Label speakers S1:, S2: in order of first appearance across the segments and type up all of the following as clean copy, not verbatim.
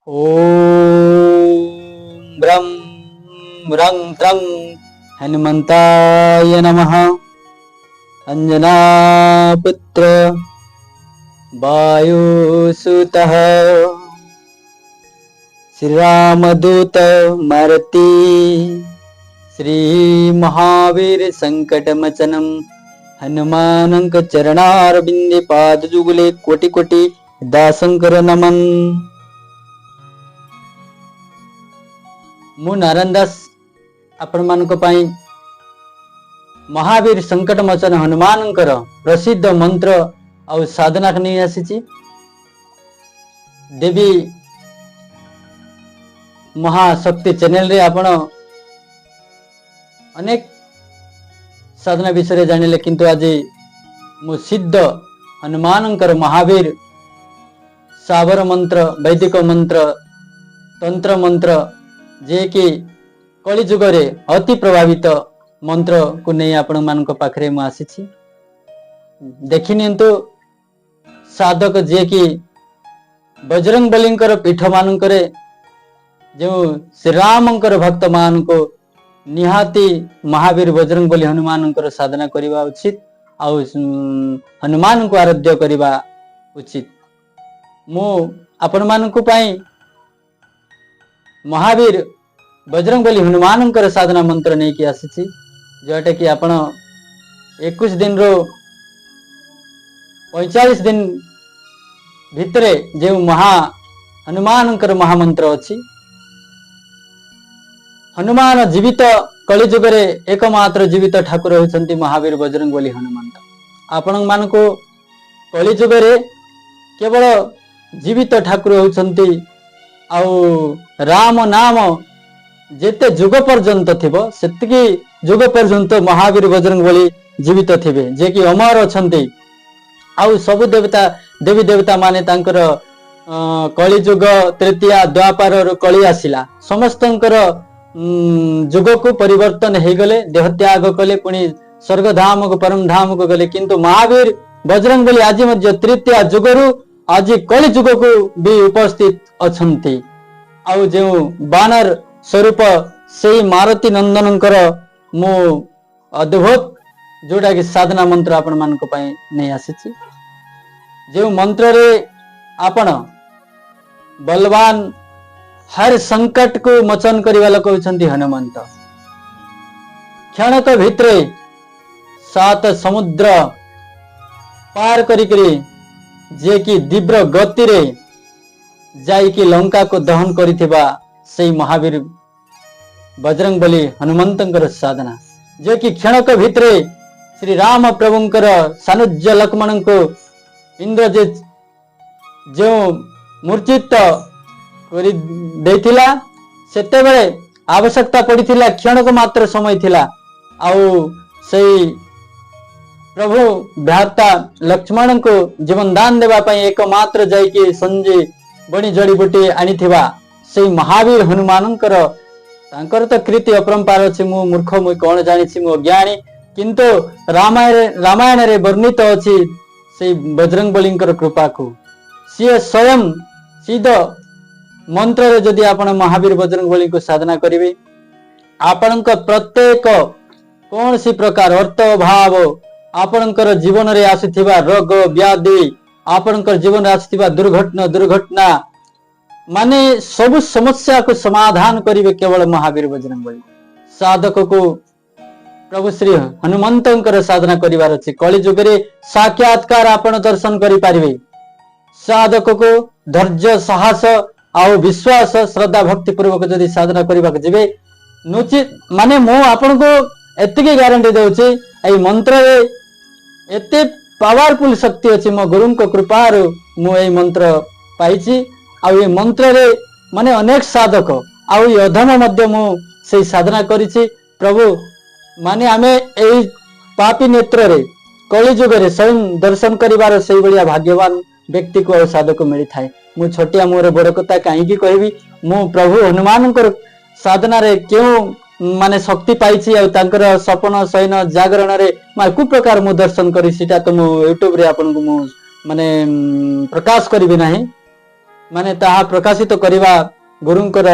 S1: ଓମ୍ ବ୍ରଂ ରଂ ତ୍ରଂ ହନୁମନ୍ତାୟ ନମଃ। ଅଞ୍ଜନା ପୁତ୍ର ବାୟୁସୁତଃ ଶ୍ରୀରାମଦୂତ ମାରୁତି ଶ୍ରୀ ମହାବୀର ସଙ୍କଟମୋଚନମ ହନୁମାନଙ୍କ ଚରଣାରବିନ୍ଦେ ପାଦ ଯୁଗଲେ କୋଟି କୋଟି ଦାସଙ୍କର ନମନ। ମୁଁ ନାରାୟଣ ଦାସ ଆପଣମାନଙ୍କ ପାଇଁ ମହାବୀର ସଙ୍କଟମୋଚନ ହନୁମାନଙ୍କର ପ୍ରସିଦ୍ଧ ମନ୍ତ୍ର ଆଉ ସାଧନାକୁ ନେଇ ଆସିଛି। ଦେବୀ ମହାଶକ୍ତି ଚ୍ୟାନେଲରେ ଆପଣ ଅନେକ ସାଧନା ବିଷୟରେ ଜାଣିଲେ, କିନ୍ତୁ ଆଜି ମୁଁ ସିଦ୍ଧ ହନୁମାନଙ୍କର ମହାବୀର ସାବର ମନ୍ତ୍ର, ବୈଦିକ ମନ୍ତ୍ର, ତନ୍ତ୍ର ମନ୍ତ୍ର, ଯିଏକି କଳି ଯୁଗରେ ଅତି ପ୍ରଭାବିତ ମନ୍ତ୍ରକୁ ନେଇ ଆପଣମାନଙ୍କ ପାଖରେ ମୁଁ ଆସିଛି। ଦେଖି ନିଅନ୍ତୁ, ସାଧକ ଯିଏକି ବଜରଙ୍ଗ ବଲିଙ୍କର ପୀଠ ମାନଙ୍କରେ ଯେଉଁ ଶ୍ରୀରାମଙ୍କର ଭକ୍ତମାନଙ୍କୁ ନିହାତି ମହାବୀର ବଜରଙ୍ଗ ବଲି ହନୁମାନଙ୍କର ସାଧନା କରିବା ଉଚିତ ଆଉ ହନୁମାନଙ୍କୁ ଆରାଧ୍ୟ କରିବା ଉଚିତ। ମୁଁ ଆପଣମାନଙ୍କ ପାଇଁ ମହାବୀର ବଜରଙ୍ଗ ବଲି ହନୁମାନଙ୍କର ସାଧନା ମନ୍ତ୍ର ନେଇକି ଆସିଛି, ଯୋଉଟା କି ଆପଣ 21 ଦିନରୁ 45 ଦିନ ଭିତରେ ଯେଉଁ ମହା ହନୁମାନଙ୍କର ମହାମନ୍ତ୍ର ଅଛି। ହନୁମାନ ଜୀବିତ, କଳିଯୁଗରେ ଏକମାତ୍ର ଜୀବିତ ଠାକୁର ହେଉଛନ୍ତି ମହାବୀର ବଜରଙ୍ଗ ବଲି ହନୁମନ୍ତ। ଆପଣମାନଙ୍କୁ କଳିଯୁଗରେ କେବଳ ଜୀବିତ ଠାକୁର ହେଉଛନ୍ତି ଆଉ ରାମ ନାମ ଯେତେ ଯୁଗ ପର୍ଯ୍ୟନ୍ତ ଥିବ, ସେତିକି ଯୁଗ ପର୍ଯ୍ୟନ୍ତ ମହାବୀର ବଜରଙ୍ଗ ବଲି ଜୀବିତ ଥିବେ, ଯିଏକି ଅମର ଅଛନ୍ତି। ଆଉ ସବୁ ଦେବତା ଦେବୀ ଦେବତା ମାନେ ତାଙ୍କର କଳିଯୁଗ ତୃତୀୟା ଦ୍ୱାପରରୁ କଳି ଆସିଲା, ସମସ୍ତଙ୍କର ଯୁଗକୁ ପରିବର୍ତ୍ତନ ହେଇଗଲେ, ଦେହତ୍ୟାଗ କଲେ, ପୁଣି ସ୍ୱର୍ଗଧାମକୁ ପରମ ଧାମକୁ ଗଲେ। କିନ୍ତୁ ମହାବୀର ବଜରଙ୍ଗ ବଲି ଆଜି ମଧ୍ୟ ତୃତୀୟା ଯୁଗରୁ ଆଜି କଳି ଯୁଗକୁ ବି ଉପସ୍ଥିତ ଅଛନ୍ତି। ଆଉ ଯେଉଁ ବାନର ସ୍ୱରୂପ ସେଇ ମାରୁତି ନନ୍ଦନଙ୍କର ମୁଁ ଅଦ୍ଭୁତ ଯୋଉଟା କି ସାଧନା ମନ୍ତ୍ର ଆପଣ ମାନଙ୍କ ପାଇଁ ନେଇ ଆସିଛି, ଯେଉଁ ମନ୍ତ୍ରରେ ଆପଣ ବଲବାନ ହର ସଙ୍କଟକୁ ମୋଚନ କରିବା ଲୋକ ହେଉଛନ୍ତି ହନୁମନ୍ତ। କ୍ଷଣକ ଭିତରେ ସାତ ସମୁଦ୍ର ପାର କରିକିରି ଯିଏକି ତୀବ୍ର ଗତିରେ ଯାଇକି ଲଙ୍କାକୁ ଦହନ କରିଥିବା ସେଇ ମହାବୀର ବଜରଙ୍ଗ ବଲି ହନୁମନ୍ତଙ୍କର ସାଧନା, ଯିଏକି କ୍ଷଣକ ଭିତରେ ଶ୍ରୀ ରାମ ପ୍ରଭୁଙ୍କର ସାନୁଜ୍ୟ ଲକ୍ଷ୍ମଣଙ୍କୁ ଇନ୍ଦ୍ରଜିତ ଯେଉଁ ମୂର୍ଚ୍ଛିତ କରି ଦେଇଥିଲା, ସେତେବେଳେ ଆବଶ୍ୟକତା ପଡ଼ିଥିଲା, କ୍ଷଣକ ମାତ୍ର ସମୟ ଥିଲା। ଆଉ ସେଇ ପ୍ରଭୁ ଭ୍ରାତା ଲକ୍ଷ୍ମଣଙ୍କୁ ଜୀବନ ଦାନ ଦେବା ପାଇଁ ଏକମାତ୍ର ଯାଇକି ସଞ୍ଜୀବନୀ ଜଡ଼ିବୁଟି ଆଣିଥିବା ସେଇ ମହାବୀର ହନୁମାନଙ୍କର ତାଙ୍କର ତ କୀର୍ତ୍ତି ଅପରମ୍ପାର ଅଛି। ମୁଁ ମୂର୍ଖ, ମୁଁ କଣ ଜାଣିଛି, ମୁଁ ଅଜ୍ଞାନୀ। କିନ୍ତୁ ରାମାୟଣରେ ବର୍ଣ୍ଣିତ ଅଛି ସେଇ ବଜରଙ୍ଗ ବଲିଙ୍କର କୃପାକୁ। ସିଏ ସ୍ୱୟଂ ସିଦ୍ଧ ମନ୍ତ୍ରରେ ଯଦି ଆପଣ ମହାବୀର ବଜରଙ୍ଗ ବଲିଙ୍କୁ ସାଧନା କରିବେ, ଆପଣଙ୍କ ପ୍ରତ୍ୟେକ କୌଣସି ପ୍ରକାର ଅର୍ଥ ଅଭାବ, ଆପଣଙ୍କର ଜୀବନରେ ଆସୁଥିବା ରୋଗ ବ୍ୟାଧି, ଆପଣଙ୍କର ଜୀବନରେ ଆସୁଥିବା ଦୁର୍ଘଟଣା, ମାନେ ସବୁ ସମସ୍ୟାକୁ ସମାଧାନ କରିବେ କେବଳ ମହାବୀର ବଜରଙ୍ଗ ବଲି। ସାଧକକୁ ପ୍ରଭୁ ଶ୍ରୀ ହନୁମନ୍ତଙ୍କର ସାଧନା କରିବାର ଅଛି। କଳି ଯୁଗରେ ସାକ୍ଷାତକାର ଆପଣ ଦର୍ଶନ କରିପାରିବେ। ସାଧକକୁ ଧୈର୍ଯ୍ୟ, ସାହସ ଆଉ ବିଶ୍ୱାସ, ଶ୍ରଦ୍ଧା, ଭକ୍ତି ପୂର୍ବକ ଯଦି ସାଧନା କରିବାକୁ ଯିବେ, ନୁଚି ମାନେ ମୁଁ ଆପଣଙ୍କୁ ଏତିକି ଗ୍ୟାରେଣ୍ଟି ଦଉଛି, ଏଇ ମନ୍ତ୍ରରେ ଏତେ ପାୱାରଫୁଲ ଶକ୍ତି ଅଛି। ମୋ ଗୁରୁଙ୍କ କୃପାରୁ ମୁଁ ଏଇ ମନ୍ତ୍ର ପାଇଛି। ଆଉ ଏଇ ମନ୍ତ୍ରରେ ମାନେ ଅନେକ ସାଧକ ଆଉ ଏଇ ଅଧମ ମଧ୍ୟ ମୁଁ ସେଇ ସାଧନା କରିଛି। ପ୍ରଭୁ ମାନେ ଆମେ ଏଇ ପାପି ନେତ୍ରରେ କଳି ଯୁଗରେ ସ୍ୱୟଂ ଦର୍ଶନ କରିବାର ସେଇଭଳିଆ ଭାଗ୍ୟବାନ ବ୍ୟକ୍ତିକୁ ଆଉ ସାଧକ ମିଳିଥାଏ। ମୁଁ ଛୋଟିଆ, ମୋର ବଡ କଥା କାହିଁକି କହିବି? ମୁଁ ପ୍ରଭୁ ହନୁମାନଙ୍କର ସାଧନାରେ କେଉଁ ମାନେ ଶକ୍ତି ପାଇଛି ଆଉ ତାଙ୍କର ସପନ ଶୟନ ଜାଗରଣରେ କୋଉ ପ୍ରକାର ମୁଁ ଦର୍ଶନ କରି, ସେଇଟା ତ ମୁଁ ୟୁଟ୍ୟୁବରେ ଆପଣଙ୍କୁ ମୁଁ ମାନେ ପ୍ରକାଶ କରିବି ନାହିଁ। ମାନେ ତାହା ପ୍ରକାଶିତ କରିବା ଗୁରୁଙ୍କର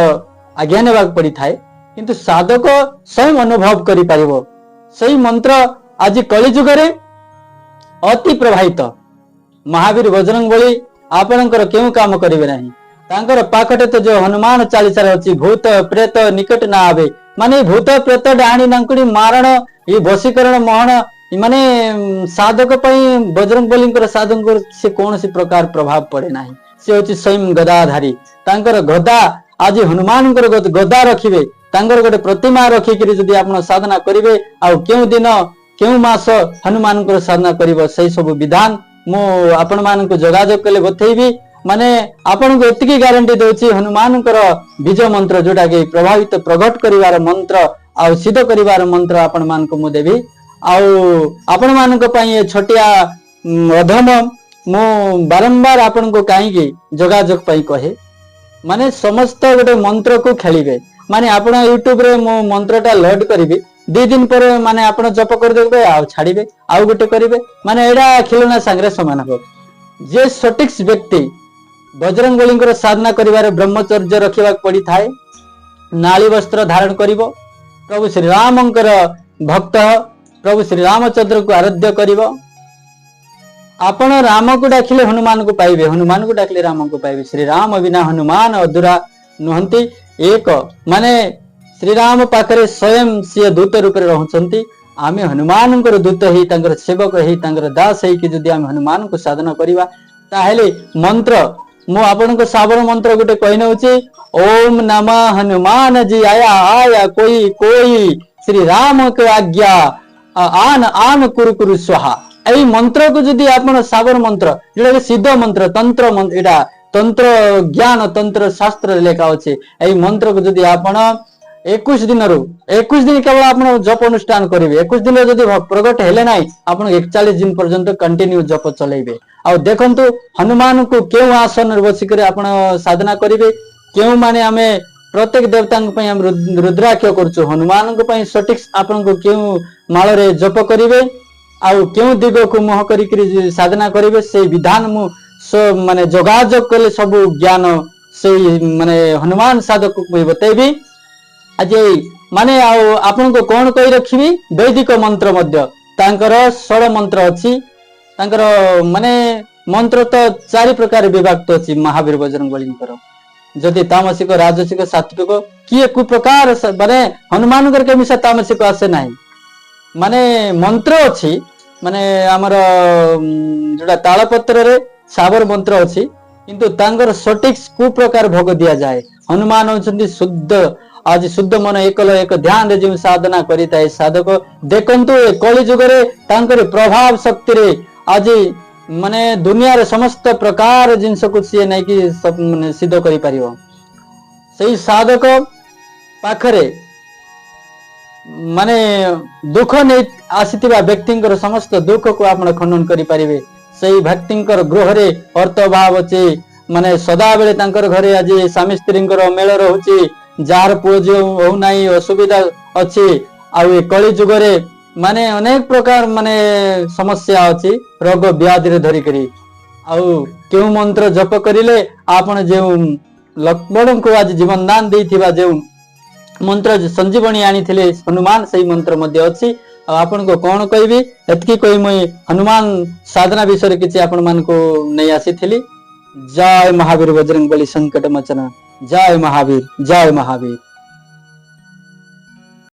S1: ଆଜ୍ଞା ନେବାକୁ ପଡିଥାଏ, କିନ୍ତୁ ସାଧକ ସ୍ୱୟଂ ଅନୁଭବ କରିପାରିବ। ସେଇ ମନ୍ତ୍ର ଆଜି କଳି ଯୁଗରେ ଅତି ପ୍ରଭାବିତ। ମହାବୀର ବଜରଙ୍ଗ ବଳି ଆପଣଙ୍କର କେଉଁ କାମ କରିବେ ନାହିଁ। ତାଙ୍କର ପାଖରେ ତ ଯୋଉ ହନୁମାନ ଚାଳିଶାରେ ଅଛି, "ଭୂତ ପ୍ରେତ ନିକଟ ନା ଆବେ"। ମାନେ ଏଇ ଭୂତ, ପ୍ରେତ, ଡାହାଣୀ, ଡାଙ୍କୁଣୀ, ମାରଣ, ଏଇ ବଶୀକରଣ, ମହଣ, ମାନେ ସାଧକ ପାଇଁ, ବଜରଙ୍ଗ ବଲିଙ୍କର ସାଧକଙ୍କର ସେ କୌଣସି ପ୍ରକାର ପ୍ରଭାବ ପଡେ ନାହିଁ। ସେ ହଉଛି ସ୍ୱୟଂ ଗଦାଧାରୀ। ତାଙ୍କର ଗଦା, ଆଜି ହନୁମାନଙ୍କର ଗଦା ରଖିବେ, ତାଙ୍କର ଗୋଟେ ପ୍ରତିମା ରଖିକିରି ଯଦି ଆପଣ ସାଧନା କରିବେ, ଆଉ କେଉଁ ଦିନ, କେଉଁ ମାସ ହନୁମାନଙ୍କର ସାଧନା କରିବ, ସେଇ ସବୁ ବିଧାନ ମୁଁ ଆପଣ ମାନଙ୍କୁ ଯୋଗାଯୋଗ କଲେ ବତେଇବି। ମାନେ ଆପଣଙ୍କୁ ଏତିକି ଗ୍ୟାରେଣ୍ଟି ଦଉଛି, ହନୁମାନଙ୍କର ବୀଜ ମନ୍ତ୍ର, ଯୋଉଟା କି ପ୍ରଭାବିତ ପ୍ରଗଟ କରିବାର ମନ୍ତ୍ର ଆଉ ସିଦ୍ଧ କରିବାର ମନ୍ତ୍ର ଆପଣ ମାନଙ୍କୁ ମୁଁ ଦେବି। ଆଉ ଆପଣ ମାନଙ୍କ ପାଇଁ ଏ ଛୋଟିଆ ଅଧମ ମୁଁ ବାରମ୍ବାର ଆପଣଙ୍କୁ କାହିଁକି ଯୋଗାଯୋଗ ପାଇଁ କହେ, ମାନେ ସମସ୍ତ ଗୋଟେ ମନ୍ତ୍ରକୁ ଖେଳିବେ। ମାନେ ଆପଣ ୟୁଟ୍ୟୁବରେ ମୁଁ ମନ୍ତ୍ରଟା ଲୋଡ କରିବି, 2 ଦିନ ପରେ ମାନେ ଆପଣ ଜପ କରିଦେବେ ଆଉ ଛାଡିବେ, ଆଉ ଗୋଟେ କରିବେ। ମାନେ ଏଇଟା ଖେଳନା ସାଙ୍ଗରେ ସମାନ ହବ। ଯେ ସଠିକ ବ୍ୟକ୍ତି ବଜରଙ୍ଗ ବଳିଙ୍କର ସାଧନା କରିବାରେ ବ୍ରହ୍ମଚର୍ଯ୍ୟ ରଖିବାକୁ ପଡିଥାଏ, ନାଳି ବସ୍ତ୍ର ଧାରଣ କରିବ, ପ୍ରଭୁ ଶ୍ରୀରାମଙ୍କର ଭକ୍ତ, ପ୍ରଭୁ ଶ୍ରୀରାମଚନ୍ଦ୍ରଙ୍କୁ ଆରାଧ୍ୟ କରିବ। ଆପଣ ରାମକୁ ଡାକିଲେ ହନୁମାନଙ୍କୁ ପାଇବେ, ହନୁମାନଙ୍କୁ ଡାକିଲେ ରାମଙ୍କୁ ପାଇବେ। ଶ୍ରୀରାମ ବିନା ହନୁମାନ ଅଧୁରା ନୁହନ୍ତି, ଏକ। ମାନେ ଶ୍ରୀରାମ ପାଖରେ ସ୍ୱୟଂ ସିଏ ଦୂତ ରୂପରେ ରହୁଛନ୍ତି। ଆମେ ହନୁମାନଙ୍କର ଦୂତ ହେଇ, ତାଙ୍କର ସେବକ ହେଇ, ତାଙ୍କର ଦାସ ହେଇକି ଯଦି ଆମେ ହନୁମାନଙ୍କୁ ସାଧନା କରିବା, ତାହେଲେ ମନ୍ତ୍ର ମୁଁ ଆପଣଙ୍କ ସାବର ମନ୍ତ୍ର ଗୋଟେ କହି ନଉଛି। "ओम नम हनुमान जी आया आया कोई कोई, श्री राम के आज्ञा आन आन कुरु कुरु स्वाहा।" ଏଇ ମନ୍ତ୍ରକୁ ଯଦି ଆପଣ, ସାବର ମନ୍ତ୍ର, ଯୋଉଟା କି ସିଦ୍ଧ ମନ୍ତ୍ର, ତନ୍ତ୍ର ମନ୍ତ୍ର, ଏଇଟା ତନ୍ତ୍ର ଜ୍ଞାନ, ତନ୍ତ୍ର ଶାସ୍ତ୍ରରେ ଲେଖା ଅଛି। ଏଇ ମନ୍ତ୍ରକୁ ଯଦି ଆପଣ 21 ଦିନରୁ 21 ଦିନ କେବଳ ଆପଣ ଜପ ଅନୁଷ୍ଠାନ କରିବେ, 21 ଦିନରେ ଯଦି ପ୍ରଗଟ ହେଲେ ନାହିଁ, ଆପଣ 41 ଦିନ ପର୍ଯ୍ୟନ୍ତ କଣ୍ଟିନ୍ୟୁ ଜପ ଚଲେଇବେ। ଆଉ ଦେଖନ୍ତୁ, ହନୁମାନଙ୍କୁ କେଉଁ ଆସନରେ ବସିକରି ଆପଣ ସାଧନା କରିବେ। କେଉଁମାନେ ଆମେ ପ୍ରତ୍ୟେକ ଦେବତାଙ୍କ ପାଇଁ ଆମେ ରୁଦ୍ରାକ୍ଷ କରୁଛୁ, ହନୁମାନଙ୍କ ପାଇଁ ସଠିକ ଆପଣଙ୍କୁ କେଉଁ ମାଳରେ ଜପ କରିବେ ଆଉ କେଉଁ ଦିଗକୁ ମୁହଁ କରିକିରି ସାଧନା କରିବେ, ସେଇ ବିଧାନ ମୁଁ ମାନେ ଯୋଗାଯୋଗ କଲେ ସବୁ ଜ୍ଞାନ ସେଇ ମାନେ ହନୁମାନ ସାଧକକୁ ମୁଁ ବତେଇବି। ଆଜି ଏଇ ମାନେ ଆଉ ଆପଣଙ୍କୁ କଣ କହି ରଖିବି, ବୈଦିକ ମନ୍ତ୍ର ମଧ୍ୟ ତାଙ୍କର ଷଡ଼ ମନ୍ତ୍ର ଅଛି। ତାଙ୍କର ମାନେ ମନ୍ତ୍ର ତ ଚାରି ପ୍ରକାର ବିଭକ୍ତ ଅଛି ମହାବୀର ବଜରଙ୍ଗ ବଳିଙ୍କର। ଯଦି ତାମସିକ, ରାଜସିକ, ସାତ୍ବିକ, କିଏ କୁପ୍ରକାର ମାନେ ହନୁମାନଙ୍କର କେମିତି ତାମସିକ ଆସେ ନାହିଁ। ମାନେ ମନ୍ତ୍ର ଅଛି, ମାନେ ଆମର ଯୋଉଟା ତାଳପତ୍ରରେ ସାବର ମନ୍ତ୍ର ଅଛି, କିନ୍ତୁ ତାଙ୍କର ସଠିକ କୁପ୍ରକାର ଭୋଗ ଦିଆଯାଏ। ହନୁମାନ ହଉଛନ୍ତି ଶୁଦ୍ଧ। ଆଜି ଶୁଦ୍ଧ ମନ, ଏକଲ ଏକ ଧ୍ୟାନରେ ଯେଉଁ ସାଧନା କରିଥାଏ ସାଧକ, ଦେଖନ୍ତୁ, ଏ କଳି ଯୁଗରେ ତାଙ୍କର ପ୍ରଭାବ ଶକ୍ତିରେ ଆଜି ମାନେ ଦୁନିଆରେ ସମସ୍ତ ପ୍ରକାର ଜିନିଷକୁ ସିଏ ନେଇକି ମାନେ ସିଦ୍ଧ କରିପାରିବ। ସେଇ ସାଧକ ପାଖରେ ମାନେ ଦୁଃଖ ନେଇ ଆସିଥିବା ବ୍ୟକ୍ତିଙ୍କର ସମସ୍ତ ଦୁଃଖକୁ ଆପଣ ଖଣ୍ଡନ କରିପାରିବେ। ସେଇ ବ୍ୟକ୍ତିଙ୍କର ଗୃହରେ ଅର୍ଥ ଅଭାବ ଅଛି, ମାନେ ସଦାବେଳେ ତାଙ୍କର ଘରେ ଆଜି ସ୍ୱାମୀ ସ୍ତ୍ରୀଙ୍କର ମେଳ ରହୁଛି, ଯାହାର ପୁଅ ଝିଅ ହଉନାହିଁ, ଅସୁବିଧା ଅଛି, ଆଉ ଏ କଳି ଯୁଗରେ ମାନେ ଅନେକ ପ୍ରକାର ମାନେ ସମସ୍ୟା ଅଛି, ରୋଗ ବ୍ୟାଧିରେ ଧରିକରି, ଆଉ କେଉଁ ମନ୍ତ୍ର ଜପ କରିଲେ ଆପଣ ଯେଉଁ ଲକ୍ଷ୍ମଣଙ୍କୁ ଆଜି ଜୀବନ ଦାନ ଦେଇଥିବା ଯେଉଁ ମନ୍ତ୍ର ସଞ୍ଜୀବନୀ ଆଣିଥିଲେ ହନୁମାନ, ସେଇ ମନ୍ତ୍ର ମଧ୍ୟ ଅଛି। ଆଉ ଆପଣଙ୍କୁ କଣ କହିବି, ଏତିକି କହି ମୁଇଁ ହନୁମାନ ସାଧନା ବିଷୟରେ କିଛି ଆପଣ ମାନଙ୍କୁ ନେଇ ଆସିଥିଲି। ଜୟ ମହାବୀର ବଜରଙ୍ଗ ବଲି, ସଙ୍କଟ ମୋଚନ। ଜୟ ମହାବୀର, ଜୟ ମହାବୀର।